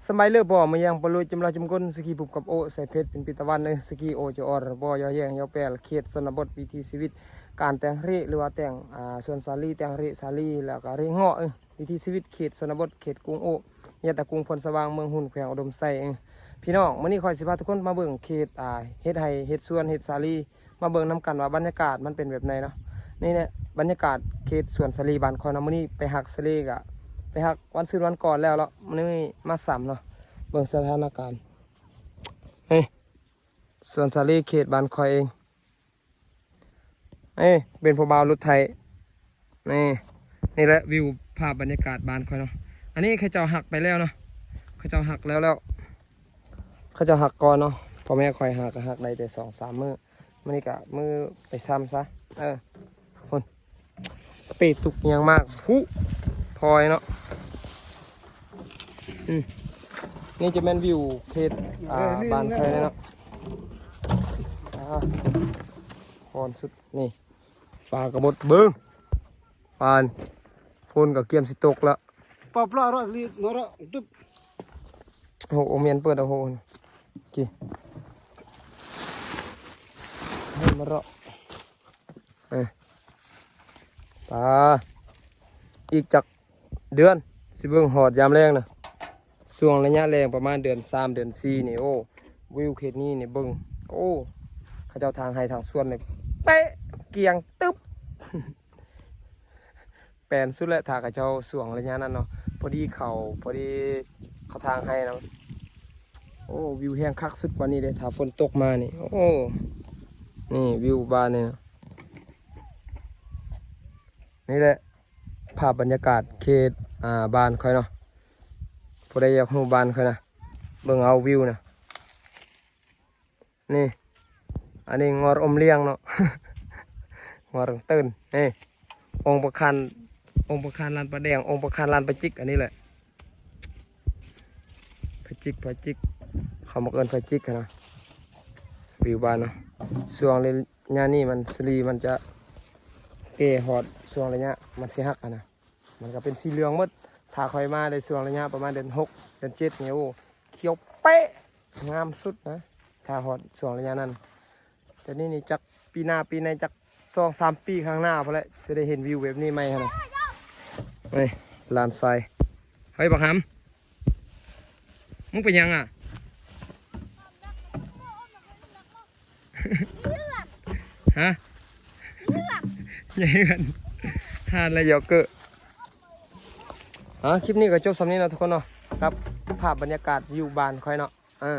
ສະບາຍເລີບບໍ່ ມາຍັງປະລຸຍຈຳລາວຈຳກົນ ສະກີພົບກັບໂອ ໃສ່ເພຈເປັນປີຕາວັນເອີ ສະກີໂອຈະອອນ ບໍ່ຍໍແຍງຍໍແປລ ເຂດຊົນນະບົດ ວິຖີຊີວິດ ການແຕ່ງເຮ ຫຼືວ່າແຕ່ງ ອ່າ ສວນສາລີ ແຕ່ງເຮສາລີ ແລ້ວກະເຮເງາະເອີ ວິຖີຊີວິດເຂດຊົນນະບົດ ເຂດກຸງໂອ ຍາດຕະກຸງ ໂພນສະຫວ່າງ ເມືອງຮຸນ ແຂວງອຸດົມໄຊເອີ. ພີ່ນ້ອງ ມື້ນີ້ຂ້ອຍຊິພາທຸກຄົນມາເບິ່ງເຂດ ອ່າ ເຮັດໄຮ່ເຮັດສວນ ເຮັດສາລີ ມາເບິ່ງນຳກັນວ່າບັນຍາກາດມັນເປັນແບບໃດເນາະ. ນີ້ແຫຼະບັນຍາກາດເຂດສວນສາລີບ້ານຂ້ອຍເນາະ. ມື້ນີ້ໄປຮັກສາລີກະໄປຮັກວັນຊືນວັນກ່ອນແລ້ວເນາະ ມື້ນີ້ມາຊ້ຳເນາະ. ເບິ່ງສະຖານະການ ນີ້ສວນສາລີເຂດບ້ານຂ້ອຍເອງ. ນີ້ເປັນຜູ້ບ່າວລົດໄຖ. ນີ້ ນີ້ແຫຼະວິວພາບບັນຍາກາດບ້ານຂ້ອຍເນາະ. ອັນນີ້ເຂົາເຈົ້າຮັກໄປແລ້ວເນາະ ເຂົາເຈົ້າຮັກແລ້ວແລ້ວ ເຂົາເຈົ້າຮັກກ່ອນເນາະ. ພໍ່ແມ່ຂ້ອຍຫາກະຮັກໄດ້ແຕ່ສອງສາມມື້ ມື້ນີ້ກະມື້ໄປຊ້ຳຊະ. ເອີ ພຸ້ນ ເປຕຸກຫຍັງມາກ ຫູ ພອຍເນາະ. ອືມ ນີ້ຈະແມ່ນວິວເຂດ ອ່າ ເອີ ນີ້ ບ້ານຂ້ອຍເນາະ. ອ່າ ຮ້ອນສຸດ ນີ້ ຟ້າກະມົດເບິ່ງ ປານ ຝົນກະກຽມຊິຕົກລະ ປະປະຣະລີມະຣະຕຶບ. ໂອ້ ໂອມຽນເປີດເອົາໂຫ ກີ ມະຣະ ເອີ ປາ ອີກຈັກເດືອນ ຊິເບິ່ງຮອດຍາມແລ້ງນະ. ຊ່ວງໄລຍະແລ້ງປະມານເດືອນສາມ ເດືອນສີ່ນີ້ ໂອ້ ວິວເຂດນີ້ນີ້ເບິ່ງ ໂອ້ ເຂົາເຈົ້າທາງໄຮ່ທາງສວນນີ້ ເປະກຽງຕຶບ. ແປນສຸດແຫຼະ ຖ້າເຂົາເຈົ້າຊ່ວງໄລຍະນັ້ນເນາະ ພໍດີເຂົ້າ ພໍດີເຂົ້າທາງໄຮ່ນຳ. ໂອ້ ວິວແຮງຄັກສຸດກວ່ານີ້ເດ້ ຖ້າຝົນຕົກມານີ້. ໂອ້ ນີ້ວິວບ້ານນີ້ນະ. ນີ້ແຫຼະພາບບັນຍາກາດເຂດ ອ່າ ບ້ານຂ້ອຍເນາະ. ຜູ້ໃດຢາກຮູ້ບ້ານຂ້ອຍນະ ເບິ່ງເອົາວິວນະ. ນີ້ ອັນນີ້ງອດອົມລ້ຽງເນາະ ງອດເຕີນ. ນີ້ ອົງພະຄານ ອົງພະຄານລານປາແດງ ອົງພະຄານລານປາຈິກ ອັນນີ້ແຫຼະ ພະຈິກ ພະຈິກ ເຂົາມັກເອີ້ນພະຈິກຫັ້ນນະ. ວິວບ້ານເນາະ ຊ່ວງໄລຍະນີ້ມັນ ສາລີມັນຈະແກ່ຮອດ ຊ່ວງໄລຍະມັນຊິຫັກຫັ້ນນະ. ມັນກະເປັນສີເຫຼືອງໝົດ ຖ້າຂ້ອຍມາໄດ້ຊ່ວງໄລຍະປະມານເດືອນຫົກ ເດືອນເຈັດນີ້ ໂອ້ ຂຽວເປະ ງາມສຸດນະ ຖ້າຮອດຊ່ວງໄລຍະນັ້ນ. ແຕ່ນີ້ນີ້ຈັກປີໜ້າປີໃນ ຈັກສອງສາມປີຂ້າງໜ້າພຸ້ນແຫຼະ ຊິໄດ້ເຫັນວິວແບບນີ້ໃໝ່ຫັ້ນນະ. ນີ້ ຫຼານຊາຍ ເຮີ້ຍ ບັກຫຳ ມຶງເປັນຫຍັງອະ? ຮະ? ໃຫຍ່ເຮືອນ ຮ້ານລະຢອກເກີ. ອ່າ ຄລິບນີ້ກໍຈົບສ່ຳນີ້ເນາະທຸກຄົນເນາະ ກັບພາບບັນຍາກາດຢູ່ບ້ານຂ້ອຍເນາະ. ເອີ